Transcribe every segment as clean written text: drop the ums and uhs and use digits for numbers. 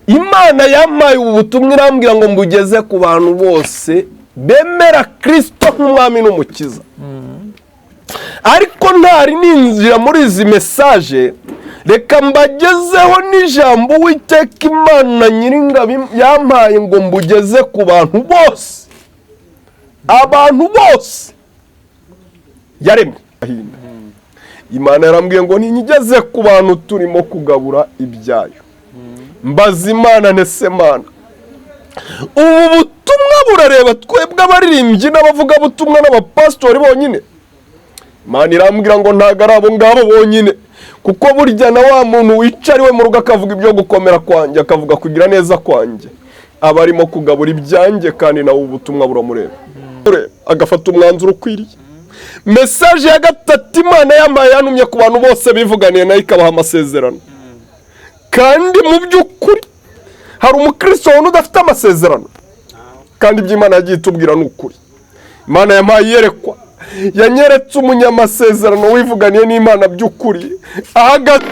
Imana yampaye ubu butumwa irambwira ngo mbugeze ku bantu bose bemera Kirisito nk'umwami n'umukiza. Ariko ntari ninjira muri izi message, reka mbagezeho n'ijambo Uwiteka Imana Nyiringabo yampaye ngo mbugeze ku bantu bose, abantu bose yaremye. Imana yarambwiye ngo ntinyigeze ku bantu turimo kugabura ibyayo. Mbaza Imana ntese: "Mana, ubu butumwa burareba twebwe abaririmbyi n'abavugabutumwa n'abapasitori bonyine?" Imana irambwira ngo ntabwo ari abo ngabo bonyine, kuko burya na wa muntu wicara iwe mu rugo akavuga ibyo gukomera kwanjye, akavuga kugira neza kwanjye, aba arimo kugabura ibyanjye, kandi nawe ubutumwa buramureba, agafata umwanzuro ukwiriye. Message ya gatatu Imana yampaye, yantumye ku bantu bose bivuganiye nayo ikabaha amasezerano. Kandi mu by'ukuri hari umukristo wabona udafite amasezerano, kandi ibyo Imana yagiye itubwira ni ukuri. Imana yampaye iyerekwa, yanyeretse umunyamasezerano wivuganiye n'Imana by'ukuri ahagaze.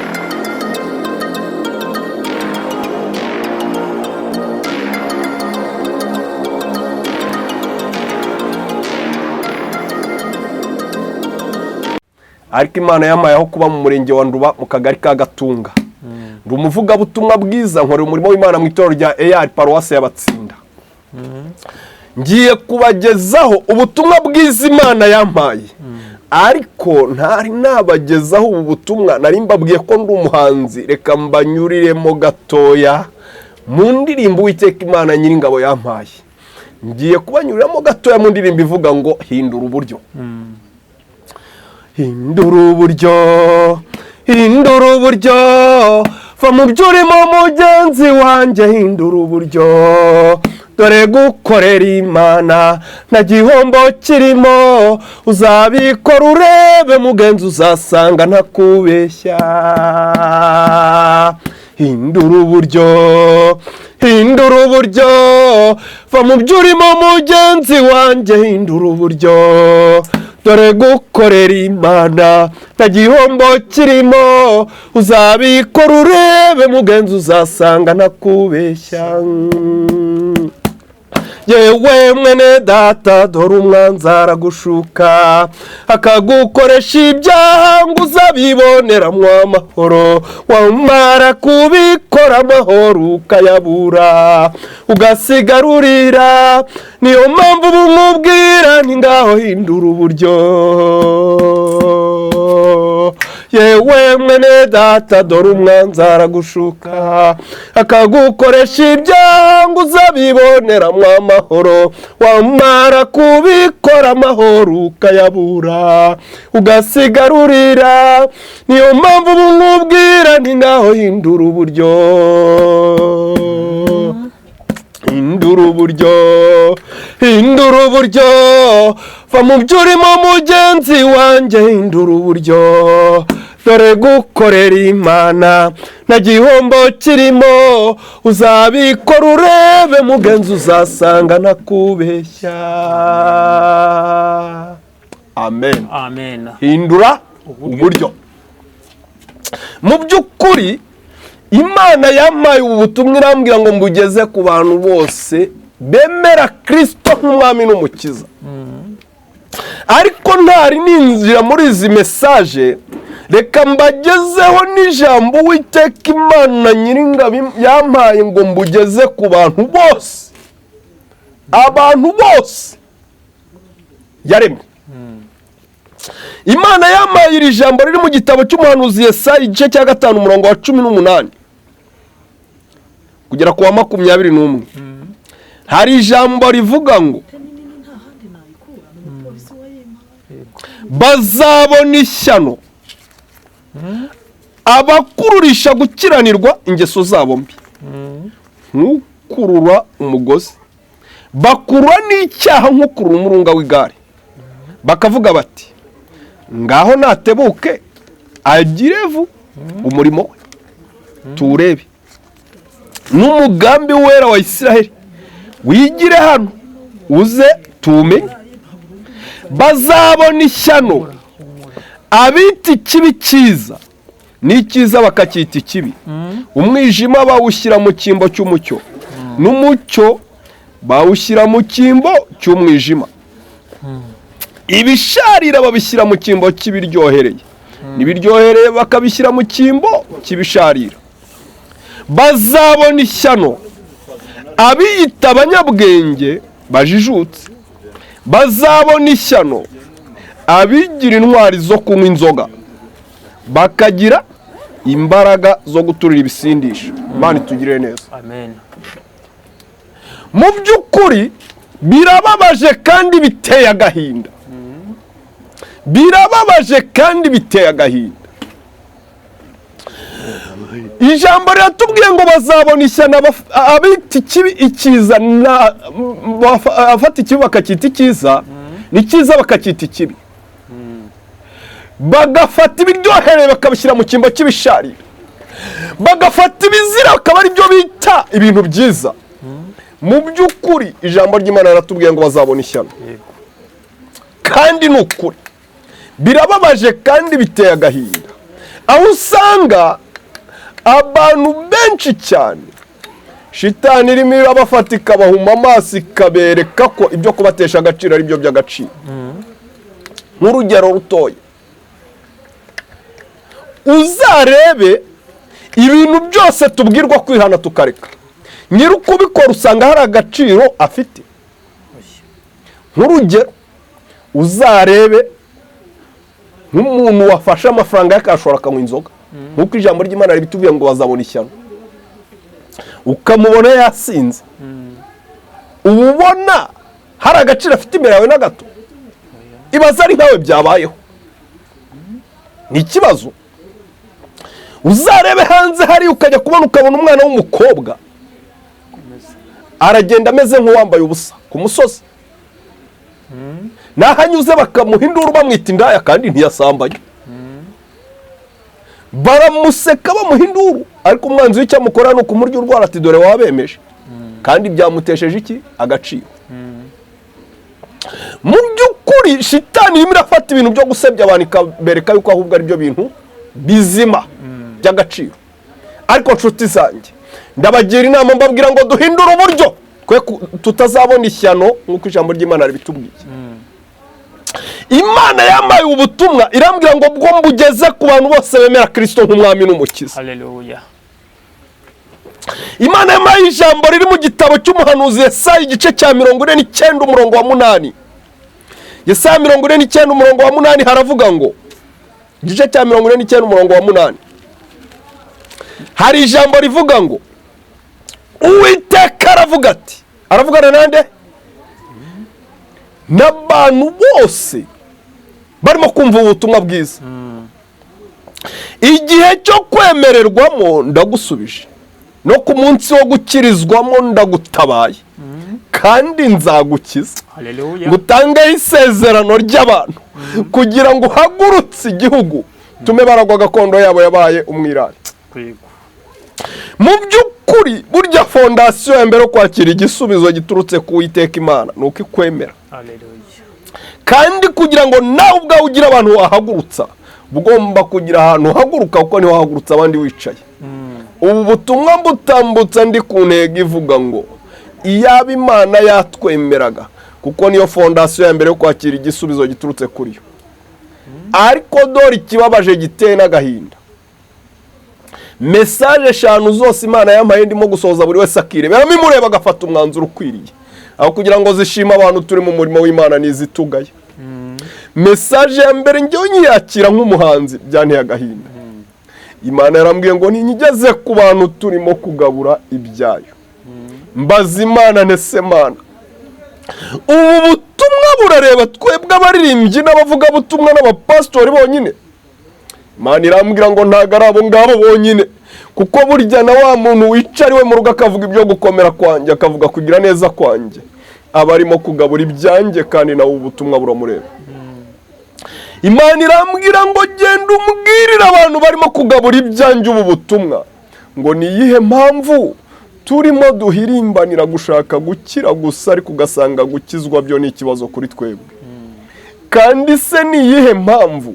Ariko Imana yampaye aho kuba mu murenge wa Nduba, mu kagari ka Gatunga. Ndi umuvugabutumwa bwiza, nkorera umurimo w'Imana mu itorero rya EAR, paruwasi y'Abatsinda. Ngiye kubagezaho ubutumwa bwiza Imana yampaye, ariko ntari nabagezaho ubu butumwa, nari mbabwiye ko ndi umuhanzi. Reka mbanyuriremo gatoya mu ndirimbo Uwiteka Imana Nyiringabo yampaye. Ngiye kubanyuriramo gatoya mu ndirimbo ivuga ngo "Hindura uburyo". Hindura uburyo, hindura uburyo, va mu byo urimo mugenzi wanjye, hindura uburyo. Dore gukorera Imana nta gihombo kirimo, uzabikora urebe mugenzi, uzasanga ntakubeshya. Hindura uburyo, hindura uburyo, va mu byo urimo mugenzi wanjye, hindura uburyo. Dore gukorera Imana nta gihombo kirimo, uzabikora urebe mugenzi, uzasanga ntakubeshya. Yewe mwene data, dore umwanzi aragushuka akagukoresha ibyaha ngo uzabiboneramo amahoro, wamara kubikora amahoro ukayabura, ugasigara urira. Niyo mpamvu ubu nkubwira ni ngaho hindura uburyo. Yewe mwene data, dore umwanzi aragushuka akagukoresha ibyaha ngo uzabiboneramo amahoro, wamara kubikora amahoro ukayabura, ugasigara urira. Niyo mpamvu ubu nkubwira ni ngaho hindura uburyo, hindura uburyo, hindura uburyo, va mu byo urimo mugenzi wanjye, hindura uburyo. Dore gukorera Imana nta gihombo kirimo, uzabikora urebe mugenzi, uzasanga ntakubeshya. Amen. Amen. Hindura uburyo. Mu by'ukuri Imana yampaye ubu butumwa irambwira ngo mbugeze ku bantu bose bemera Kirisito nk'umwami n'umukiza. Ariko ntari ninjira muri izi message, reka mbagezeho n'ijambo Uwiteka Imana Nyiringabo yampaye ngo mbugeze ku bantu bose, abantu bose yaremye. Imana yampaye iri jambo riri mu gitabo cy'umuhanuzi Yesaya, igice cya 5, umurongo wa 18 kugera ku wa 21. Hari ijambo rivuga ngo: "Bazabona ishyano abakururisha gukiranirwa ingeso zabo mbi nk'ukurura umugozi, bakurura n'icyaha nk'ukurura umurunga w'igare, bakavuga bati: 'Ngaho natebuke agire vu umurimo we tuwurebe, n'umugambi wera wa Isiraheli wigire hano uze tuwumenye.' Bazabona ishyano abita ikibi cyiza." N'icyiza bakacyita ikibi, umwijima bawushyira mu cyimbo cy'umucyo, n'umucyo bawushyira mu cyimbo cy'umwijima. Ibisharira babishyira mu cyimbo cy'ibiryohereye, n'ibiryohereye bakabishyira mu cyimbo cy'ibisharira. Bazabona ishyano abiyita abanyabwenge bajijutse, bazabona ishyano abigira intwari zo kunywa inzoga, bakagira imbaraga zo guturira ibisindisha. Imana itugirire neza. Amen. Mu by'ukuri birababaje kandi biteye agahinda, birababaje kandi biteye agahinda. Ijambo riratubwiye ngo bazabona ishyano abita ikibi icyiza, abafata ikibi bakacyita icyiza, n'icyiza bakacyita ikibi, bagafata ibiryohereye bakabishyira mu cyimbo cy'ibisharira, bagafata ibizira bakaba ari byo bita ibintu byiza. Mu by'ukuri ijambo ry'Imana riratubwiye ngo bazabona ishyano. Kandi ni ukuri birababaje kandi biteye agahinda, aho usanga abantu benshi cyane shitani irimo irabafata, ikabahuma amaso, ikabereka ko ibyo kubatesha agaciro ari byo by'agaciro. Nk'urugero rutoya, uzarebe ibintu byose tubwirwa kwihana tukareka, nyiri ukubikora usanga hari agaciro afite. Nk'urugero, uzarebe nk'umuntu wafashe amafaranga ye akayashora akanywa inzoga, nk'uko ijambo ry'Imana ribitubwiye ngo bazabona ishyano, ukamubona yasinze, uba ubona hari agaciro afite imbere yawe na gato? Ibaze ari nkawe byabayeho, ni ikibazo. Uzarebe hanze hariya, ukajya kubona ukabona umwana w'umukobwa aragenda ameze nk'uwambaye ubusa ku musozi, naho anyuze bakamuha induru bamwita indaya, kandi ntiyasambanye. Baramuseka, bamuha induru, ariko umwanzi w'icyo amukora ni ukumurya urwara, ati: "Dore wabemeje." Kandi byamutesheje iki? Agaciro. Mu by'ukuri shitani irimo irafata ibintu byo gusebya abantu, ikabereka yuko ahubwo ari byo bintu bizima by'agaciro. Ariko nshuti zanjye, ndabagira inama, mbabwira ngo duhindure uburyo, twe tutazabona ishyano nk'uko ijambo ry'Imana ribitubwiye. Imana yampaye ubutumwa, irambwira ngo bwo mbugeze ku bantu bose bemera Kirisito nk'umwami n'umukiza. Haleluya. Imana yampaye ijambo riri mu gitabo cy'umuhanuzi Yesaya, igice cya 49, umurongo wa 8. Yesaya 49, umurongo wa 8, haravuga ngo, igice cya 49, umurongo wa 8, hari ijambo rivuga ngo: "Uwiteka aravuga ati", aravugana nande? N'abantu bose barimo kumva ubutumwa bwiza: "Igihe cyo kwemererwamo ndagusubije, no ku munsi wo gukirizwamo ndagutabaye, kandi nzagukiza, Haleluya. ngo utangeho isezerano ry'abantu, kugira ngo uhagurutse igihugu, tume baragwa gakondo yabo yabaye umwirare." Yego. Mu by'ukuri burya fondasiyo ya mbere yo kwakira igisubizo giturutse ku Uwiteka Imana ni uko ikwemera. Haleluya. Kandi kugira ngo nawe ubwawe ugire abantu wahagurutsa, uba ugomba kugira ahantu uhaguruka, kuko niho wahagurutsa abandi wicaye. Ubu butumwa mbutambutsa ndi ku ntego ivuga ngo iyaba Imana yatwemeraga, kuko niyo fondasiyo ya mbere yo kwakira igisubizo giturutse kuri yo. Ariko dore ikibabaje giteye n'agahinda: message eshanu zose Imana yampaye ndimo gusohoza, buri wese akireberamo imureba, agafata umwanzuro ukwiriye, aho kugira ngo zishime abantu turi mu murimo w'Imana n'izitugaye. Message ya mbere, njyewe nyiyakira nk'umuhanzi byanteye agahinda. Imana yarambwiye ngo ntinyigeze ku bantu turimo kugabura ibyayo. Mbaza Imana ntese: "Mana, ubu butumwa burareba twebwe abaririmbyi n'abavugabutumwa n'abapasitori bonyine?" Imana irambwira ngo ntabwo ari abo ngabo bonyine, kuko burya na wa muntu wicara iwe mu rugo akavuga ibyo gukomera kwanjye, akavuga kugira neza kwanjye, aba arimo kugabura ibyanjye, kandi nawe ubutumwa buramureba. Imana irambwira ngo: "Genda umbwirire abantu barimo kugabura ibyanjye ubu butumwa, ngo ni iyihe mpamvu turimo duhirimbanira gushaka gukira gusa, ariko ugasanga gukizwa byo ni ikibazo kuri twebwe? Kandi se ni iyihe mpamvu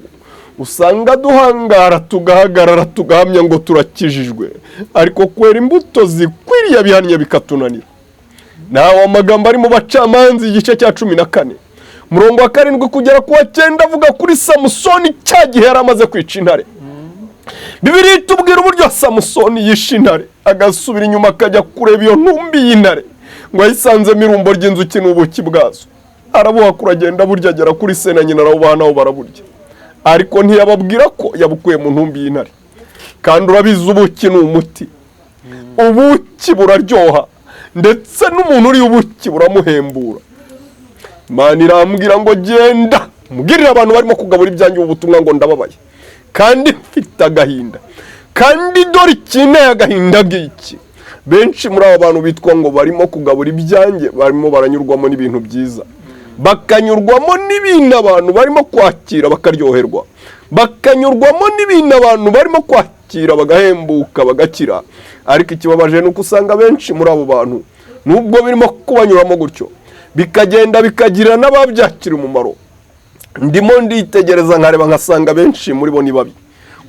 Usanga duhangara, tugahagarara, tugahamya ngo turakijijwe, ariko kwera imbuto zikwiriye abihannye bikatunanira. Nawe amagambo ari mu Bacamanza igice cya 14, umurongo wa 7 kugera ku wa 9, avuga kuri Samusoni cya gihe yari amaze kwica intare. Bibiliya itubwira uburyo Samusoni yishe intare, agasubira inyuma akajya kureba iyo ntumbi y'intare, ngo ayisanzemo irumbo ry'inzuki n'ubuki bwazo. Arabuhakura, agenda burya, agera kuri se na nyina, arawubaha, nabo baraburya, ariko ntiyababwira ko yabukuye mu ntumbi y'intare. Kandi urabizi, ubuki ni umuti, ubuki buraryoha, ndetse n'umuntu uriye ubuki buramuhembura. Imana irambwira ngo genda mbwirire abantu barimo kugabura ibyanjye ubu butumwa ngo ndababaye kandi mfite agahinda. Kandi dore ikinteye agahinda ngiki: benshi muri aba bantu bitwa ngo barimo kugabura ibyanjye barimo baranyurwamo n'ibintu byiza, bakanyurwamo n'ibintu abantu barimo kwakira bakaryoherwa, bakanyurwamo n'ibintu abantu barimo kwakira bagahembuka, bagakira. Ariko ikibabaje ni uko usanga benshi muri abo bantu, nubwo birimo kubanyuramo gutyo, bikagenda bikagirira n'ababyakira umumaro, ndimo nditegereza nkareba nkasanga benshi muri bo ni babi,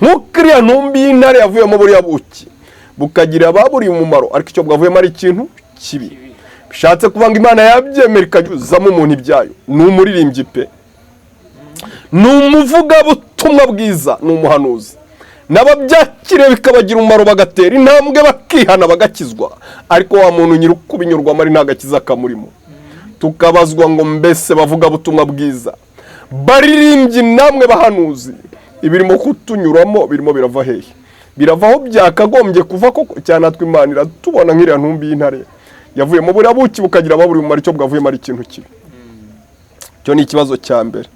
nk'uko iriya ntumbi y'intare yavuyemo buriya buki bukagirira ababuriye umumaro, ariko icyo bwavuyemo ari ikintu kibi. Bishatse kuvuga ngo Imana yabyemera ikanyuzamo umuntu ibyayo. Ni umuririmbyi pe, ni umuvugabutumwa bwiza, ni umuhanuzi, n'ababyakiriye bikabagira umumaro, bagatera intambwe, bakihana, bagakizwa, ariko wa muntu nyiri ukubinyurwamo ari nta gakiza kamurimo. Tukabazwa ngo mbese bavugabutumwa bwiza, baririmbyi, namwe bahanuzi, ibirimo kutunyuramo birimo birava hehe? Birava aho byakagombye kuva koko? Cyane natwe Imana iratubona nk'iriya ntumbi y'intare yavuye mu buriya buki bukagira ababuri umumaro, icyo bwavuyemo ari ikintu kibi. Icyo ni ikibazo cya mbere.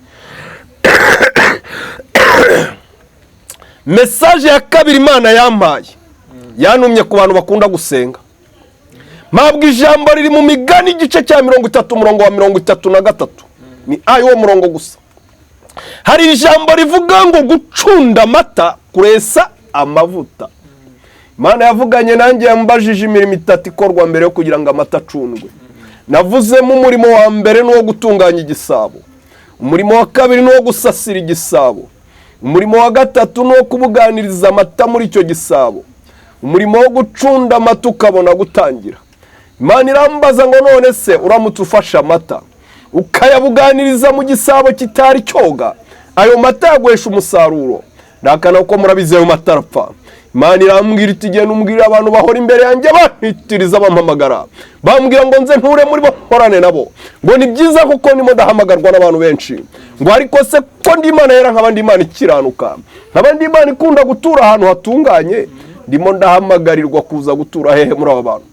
Message ya kabiri Imana yampaye, yantumye ku bantu bakunda gusenga. Mpabwa ijambo riri mu Migani igice cya 30, umurongo wa 33, ni ayo uwo murongo gusa. Hari ijambo rivuga ngo gucunda amata kuresa amavuta. Imana yavuganye nanjye, yambajije imirimo itatu ikorwa mbere yo kugira ngo amata acundwe. Navuzemo umurimo wa mbere ni uwo gutunganya igisabo, umurimo wa kabiri ni uwo gusasira igisabo, umurimo wa gatatu ni uwo kubuganiriza amata muri icyo gisabo, umurimo wo gucunda amata ukabona gutangira. Imana irambaza ngo none se uramutse ufashe amata ukayabuganiriza mu gisabo kitari cyoga, ayo mata yaguhesha umusaruro? Ndahakana, kuko murabizi ayo mata arapfa. Imana irambwira iti genda umbwirire abantu bahora imbere yanjye bantitiriza, bampamagara, bambwira ngo nze nture muri bo, nkorane nabo, ngo ni byiza kuko ndimo ndahamagarwa n'abantu benshi, ngo ariko se ko ndi Imana yera, nkaba ndi Imana ikiranuka, nkaba ndi Imana ikunda gutura ahantu hatunganye, ndimo ndahamagarirwa kuza gutura hehe muri aba bantu?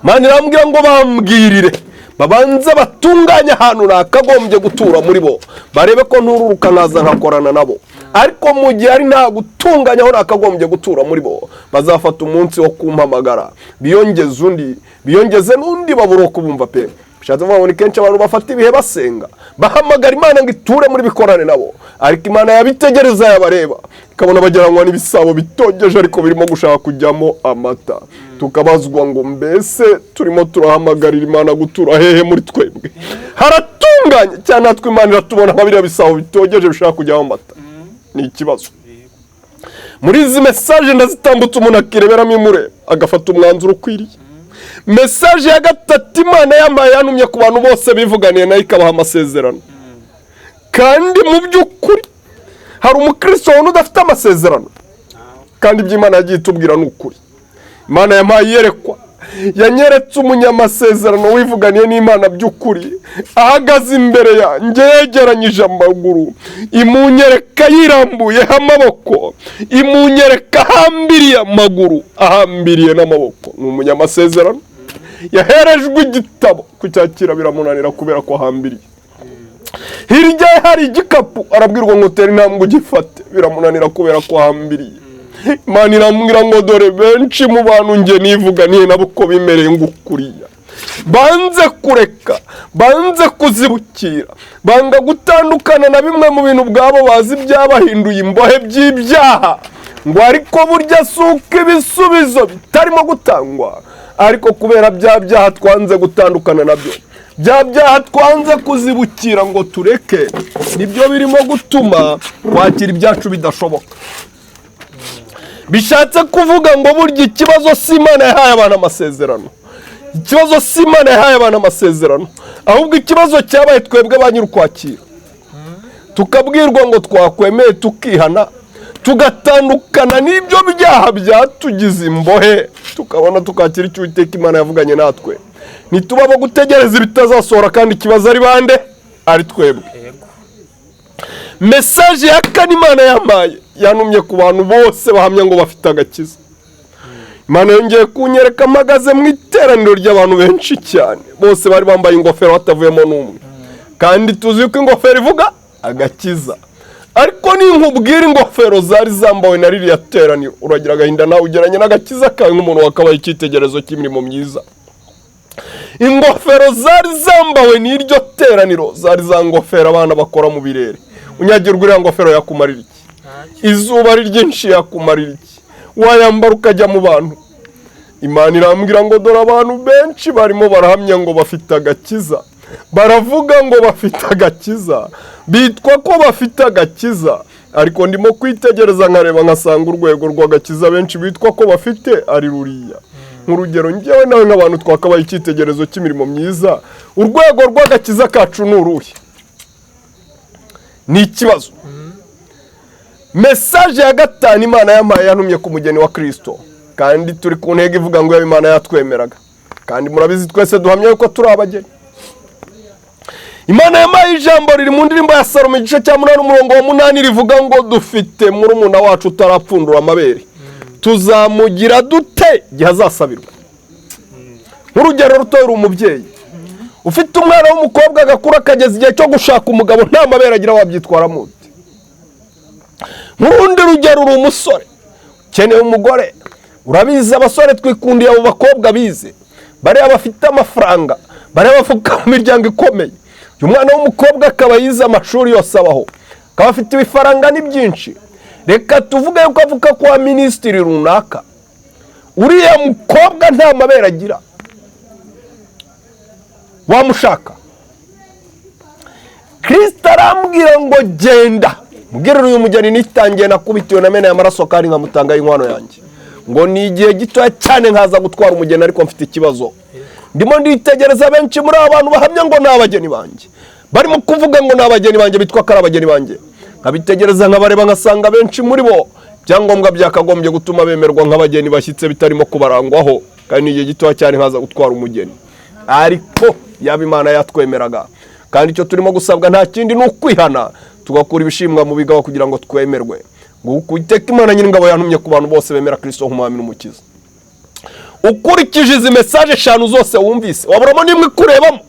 Imana irambwira ngo bambwirire babanze batunganye ahantu nakagombye gutura muri bo, barebe ko ntururuka nkaza nkakorana nabo. Ariko mu gihe ari nta gutunganya aho nakagombye gutura muri bo, bazafata umunsi wo kumpamagara biyongeze undi, biyongeze n'undi, babura kubumva pe. Bishatse kuvuga ngo ni kenshi abantu bafata ibihe basenga, bahamagara Imana ngo iture muri bikorane nabo, ariko Imana yabitegereza, yabareba, ikabona bageranywa n'ibisabo bitogeje ariko birimo gushaka kujyamo amata. Tukabazwa ngo mbese turimo turahamagarira Imana gutura hehe? Muri twebwe haratunganye cyane? Natwe Imana iratubona nka biriya bisabo bitogeje bishaka kujyamo amata? Ni ikibazo. Muri izi message ndazitambutse, umuntu akireberamo imureba, agafata umwanzuro ukwiriye. Message ya gatatu Imana yampaye, yantumye ku bantu bose bivuganiye nayo ikabaha amasezerano. Kandi mu by'ukuri hari umukristo wabona udafite amasezerano, kandi ibyo Imana yagiye itubwira ni ukuri. Imana yampaye iyerekwa, yanyeretse umunyamasezerano wivuganiye n'Imana by'ukuri ahagaze imbere yanjye yegeranyije amaguru. Imunyereka yirambuyeho amaboko, imunyereka ahambiriye amaguru, ahambiriye n'amaboko. Ni umunyamasezerano, yaherejwe igitabo, kucyakira biramunanira kubera ko ahambiriye. Hirya ye hari igikapu, arabwirwa ngo tere intambwe ugifate, biramunanira kubera ko ahambiriye. Imana irambwira ngo dore benshi mu bantu njye nivuganiye nabo uko bimereye ngo ukuriya banze kureka, banze kuzibukira, banga gutandukana na bimwe mu bintu ubwabo bazi byabahinduye imbohe by'ibyaha, ngo ariko burya si uko ibisubizo bitarimo gutangwa, ariko kubera bya byaha twanze gutandukana nabyo. Bya byaha twanze kuzibukira ngo tureke, nibyo birimo gutuma kwakira ibyacu bidashoboka. Bishatse kuvuga ngo burya ikibazo si Imana yahaye abantu amasezerano, ikibazo si Imana yahaye abantu amasezerano, ahubwo ikibazo cyabaye twebwe ba nyir'ukwakira, tukabwirwa ngo twakwemeye tukihana, tugatandukana n'ibyo byaha byatugize imbohe, tukabona tukakira icyo Uwiteka Imana yavuganye natwe. Ntituba abo gutegereza ibitazasohora, kandi ikibazo ari bande? Ari twebwe. Message ya kane Imana yampaye, yantumye ku bantu bose bahamya ngo bafite agakiza. Imana yongeye kunyereka mpagaze mu iteraniro ry'abantu benshi cyane, bose bari bambaye ingofero hatavuyemo n'umwe, kandi tuzi ko ingofero ivuga agakiza. Ariko ninkubwira ingofero zari zambawe na ririya teraniro, uragira agahinda nawe ugeranye n'agakiza kawe nk'umuntu wakabaye icyitegererezo cy'imirimo myiza. Ingofero zari zambawe n'iryo teraniro zari za ngofero abana bakora mu birere. Unyagirwa, uriya ngofero yakumarira iki? Izuba ari ryinshi, yakumarira iki? Wayambara ukajya mu bantu? Imana irambwira ngo dore abantu benshi barimo barahamya ngo bafite agakiza, baravuga ngo bafite agakiza, bitwa ko bafite agakiza, ariko ndimo kwitegereza nkareba nkasanga urwego rw'agakiza benshi bitwa ko bafite ari ruriya. Nk'urugero, ngewe nawe nk'abantu twakabaye icyitegererezo cy'imirimo myiza, urwego rw'agakiza kacu ni uruhe? Ni ikibazo. Message ya gatanu Imana yampaye, yantumye ku mugeni wa Kirisito, kandi turi ku ntego ivuga ngo Imana yatwemeraga, kandi murabizi twese duhamya yuko turi abageni. Imana yampaye ijambo riri mu ndirimbo ya Salomo, igice cya 8, umurongo wa 8, rivuga ngo dufite murumuna wacu utarapfundura amabere, tuzamugira dute igihe azasabirwa? Nk'urugero ruto, uri umubyeyi ufite umwana w'umukobwa, agakura akageza igihe cyo gushaka umugabo nta mabere agira, wabyitwaramo ute? Nk'urundi rugero, uri umusore ukeneye umugore. Urabizi, abasore twikundiye abo bakobwa bize, bariya bafite amafaranga, bariya bavuka mu miryango ikomeye. Uyu mwana w'umukobwa akaba yize amashuri yose abaho, akaba afite ibifaranga ni byinshi. Reka tuvuge yuko avuka kwa minisitiri runaka. Uriya mukobwa nta mabere agira, wamushaka? Kirisita arambwira ngo genda mbwirira uyu mugeni nitangiye, nakubitiwe, nameneye amaraso kandi nkamutangaho inkwano yanjye, ngo ni igihe gitoya cyane nkaza gutwara umugeni, ariko mfite ikibazo. Ndimo nditegereza benshi muri aba bantu bahamya ngo ni abageni banjye, barimo kuvuga ngo ni abageni banjye, bitwa ko ari abageni banjye, nkabitegereza nkabareba nkasanga benshi muri bo ibyangombwa byakagombye gutuma bemerwa nk'abageni bashyitse bitarimo kubarangwaho, kandi ni igihe gitoya cyane nkaza gutwara umugeni. Ariko yaba Imana yatwemeraga, kandi icyo turimo gusabwa nta kindi, ni ukwihana tugakura ibishimwa mu bigawa kugira ngo twemerwe. Ngo Uwiteka Imana Nyiringabo yantumye ku bantu bose bemera Kirisito nk'umwami n'umukiza. Ukurikije izi message eshanu zose wumvise, waburamo n'imwe ikurebamo?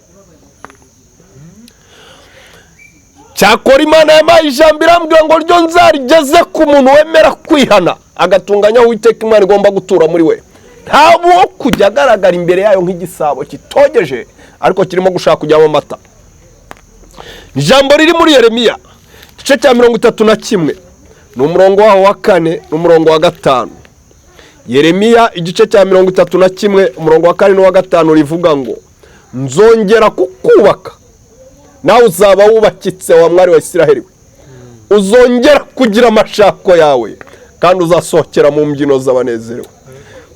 Cyakora Imana yampaye ijambo, irambwira ngo ryo nzarigeze ku muntu wemera kwihana, agatunganya aho Uwiteka Imana igomba gutura muri we, ntabwo kujya agaragara imbere yayo nk'igisabo kitogeje ariko kirimo gushaka kujyamo amata. Ijambo riri muri Yeremiya, igice cya 31, ni umurongo waho wa 4 n'umurongo wa 5. Yeremiya, igice cya 31, umurongo wa 4 n'uwa 5, rivuga ngo nzongera kukubaka nawe uzaba wubakitse, wa mwari wa Isiraheli we, uzongera kugira amashako yawe kandi uzasohokera mu mbyino z'abanezerewe.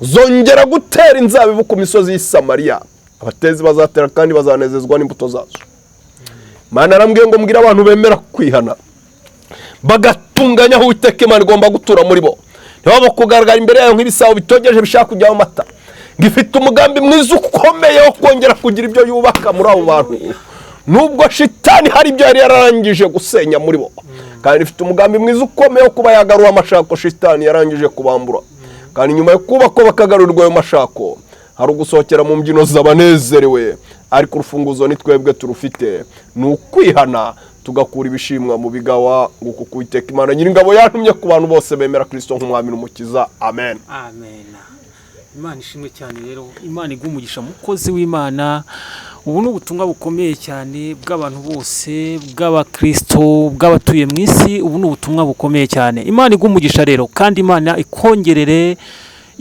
Uzongera gutera inzabibu ku misozi y'i Samariya, abatezi bazatera kandi bazanezezwa n'imbuto zazo. Imana arambwiye ngo mbwire abantu bemera kwihana, bagatunganya aho Uwiteka Imana igomba gutura muri bo, ntibabo kugaragara imbere yayo nk'ibisabo bitogeje bishaka kujyamo amata, ngo ifite umugambi mwiza ukomeye wo kongera kugira ibyo yubaka muri abo bantu, nubwo shitani hari ibyo yari yararangije gusenya muri bo, kandi ifite umugambi mwiza ukomeye wo kuba yagarura amashako shitani yarangije kubambura. Kandi nyuma yo kubakwa bakagarurirwa ayo mashako, hari ugusohokera mu mbyino z'abanezerewe. Ariko urufunguzo ni twebwe turufite, ni ukwihana tugakura ibishimwa mu bigawa. Ngo kuko Uwiteka Imana Nyiringabo yantumye ku bantu bose bemera Kirisito nk'umwami n'umukiza. Amen. Amen. Imana ishimwe cyane. Rero Imana iguha umugisha, mukozi w'Imana. Ubu ni ubutumwa bukomeye cyane bw'abantu bose, bw'abakristo, bw'abatuye mu isi. Ubu ni ubutumwa bukomeye cyane. Imana iguha umugisha rero, kandi Imana ikongerere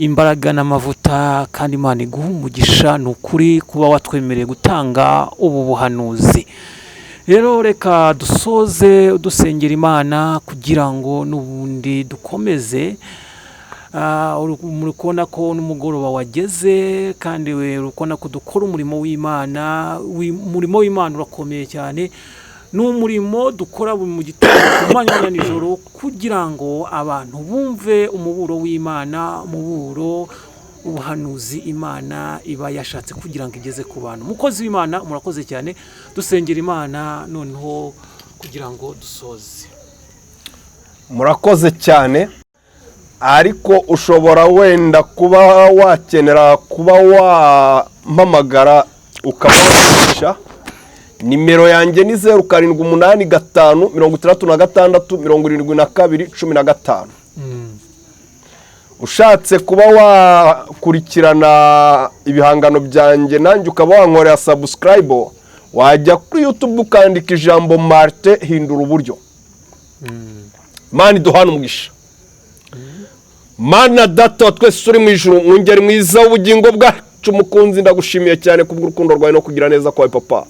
Imbaraga n'amavuta, kandi Imana iguhe umugisha. Ni ukuri kuba watwemereye gutanga ubu buhanuzi. Rero reka dusoze dusengera Imana kugira ngo n'ubundi dukomeze. Muri kubona ko n'umugoroba wageze, kandi we uri kubona ko dukora umurimo w'Imana. Umurimo w'Imana urakomeye cyane. Ni umurimo dukora buri mu gitondo, ku manywa na nijoro, kugira ngo abantu bumve umuburo w'Imana, umuburo, ubuhanuzi Imana iba yashatse kugira ngo igeze ku bantu. Umukozi w'Imana, murakoze cyane. Dusengera Imana noneho kugira ngo dusoze. Murakoze cyane, ariko ushobora wenda kuba wakenera kuba wampamagara ukaba wakoresha nimero yanjye. Ni 0785667215. Ushatse kuba wakurikirana ibihangano byanjye, nanjye ukaba wankorera subscribe, wajya kuri YouTube ukandika ijambo "Martin hindura uburyo". Imana iduhana umugisha. Mana Data wa twese uri mu ijuru, mwungeri mwiza w'ubugingo bwacu, mukunzi, ndagushimiye cyane kubw'urukundo rwawe no kugira neza kwawe. Papa,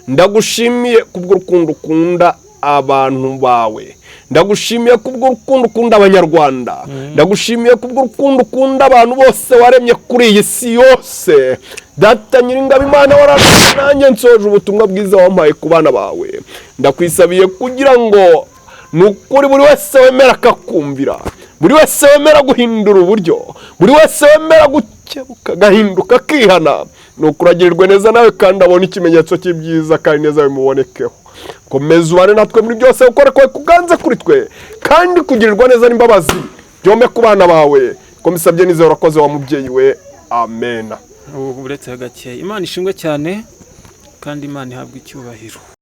ndagushimiye kubw'urukundo ukunda abantu bawe. Ndagushimiye kubw'urukundo ukunda Abanyarwanda. Ndagushimiye kubw'urukundo ukunda abantu bose waremye kuri iyi si yose. Data Nyiringabo, Imana wararemye, nanjye nsoje ubutumwa bwiza wampaye ku bana bawe. Ndakwisabiye kugira ngo ni ukuri buri wese wemera akakumvira, buri wese wemera guhindura uburyo, buri wese wemera gukebuka agahinduka akihana, ni ukuragirirwe neza nawe kandi abona ikimenyetso cy'ibyiza kandi neza bimubonekeho. Komeza ubane natwe muri byose, ukore kwawe kuganze kuri twe, kandi kugirirwa neza n'imbabazi byome ku bana bawe. Ko mbisabye nizera, urakoze wa mubyeyi we. Amena. Ubu uretse gakeya. Imana ishimwe cyane kandi Imana ihabwe icyubahiro.